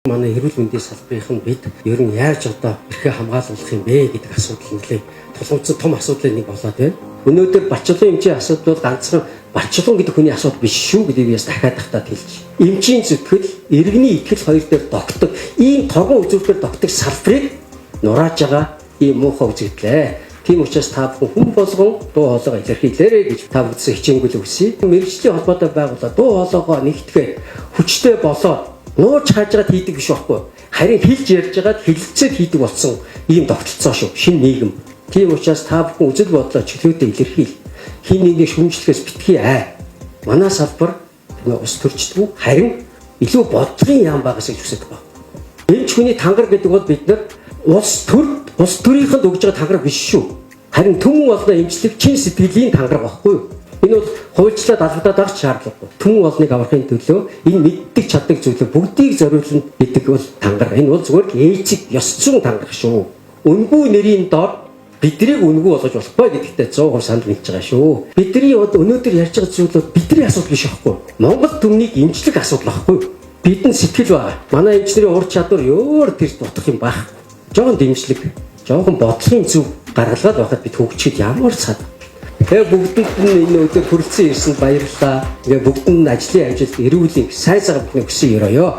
Манай эрүүл мэндийн салбарын бид ер нь яаж одоо эрхээ хамгаалуулах юм бэ гэдэг асуудал нэлээд тулгымцсан том асуудлын нэг болоод байна. Өнөөдөр Батчулуун эмчийн асуудал бол ганцхан Батчулуун гэдэг хүний асуудал биш шүү гэдгийг яс дахиад дахтаад хэлж. Эмчийн зүтгэл, иргэний итгэл хоёр дээр тогтдог ийм торгон үзүүлбэр тогтдог салбарыг нурааж байгаа ийм муухай үзэгдлээ. Тийм учраас та бүхэн хүн болгон дуу хоолойгоо илэрхийлээрэй гэж та бүгдсэн хичээнгүйл хүсье. Мэргэжлийн холбоотой байгууллага дуу хоолойгоо нэгтгээд хүчтэй болоод нууж хааж байгаад хийдэг биш байхгүй. Харин хэлж ярьж байгаад хэлэлцээд хийдэг болсон ийм тогтолцоо шүү. Шинэ нийгэм. Тийм учраас та бүхэн үзэл бодлоо чөлөөтэй илэрхийл. Хин нэгнийг шүүмжлэхээс битгий ай. Манай салбар ус төрчдгүү харин илүү бодлогын яам байгаасаа гэж хүсэж байгаа. Эмч хүний тангараг гэдэг бол бид нар улс төр улс төрийнхэнд өгж байгаа тангараг биш шүү. Харин түмэн олноо эмчлэх чин сэтгэлийн тангараг байхгүй юу? Энэ бол хуульчлаад албадаад авах шаардлагагүй. Түмэн олныг аврахын төлөө энэ мэддэг чаддаг зүйлээ бүгдийг зориулна гэдэг бол тангараг. Энэ бол зүгээр л этик ёс зүйн тангараг шүү. Үнгүй нэрийн дор биднийг үнгүй болгож болохгүй гэдэгтээ 100% санал нэгж байгаа шүү. Бидний өнөөдөр ярьж байгаа зүйл бол бидний асуудал биш байхгүй юу? Монгол түмнийг эмчлэх асуудал байхгүй юу? Бидэнд сэтгэл байгаа. Манай эмч нарын ур чадвар өөр тэр дутах юм байх. Жохон дэмжлэг, жохон бодлогын зөв гаргалгаад байхад бид хөгжихэд ямар цад. Тэгээ бүгдэнд нь энэ өдөр хүрэлцэн ирсэнд баярлалаа. Тэгээ бүгдэнд нь ажлын амжилт, эрүүл сайн сайхан бүхний хүссэн ёроёо.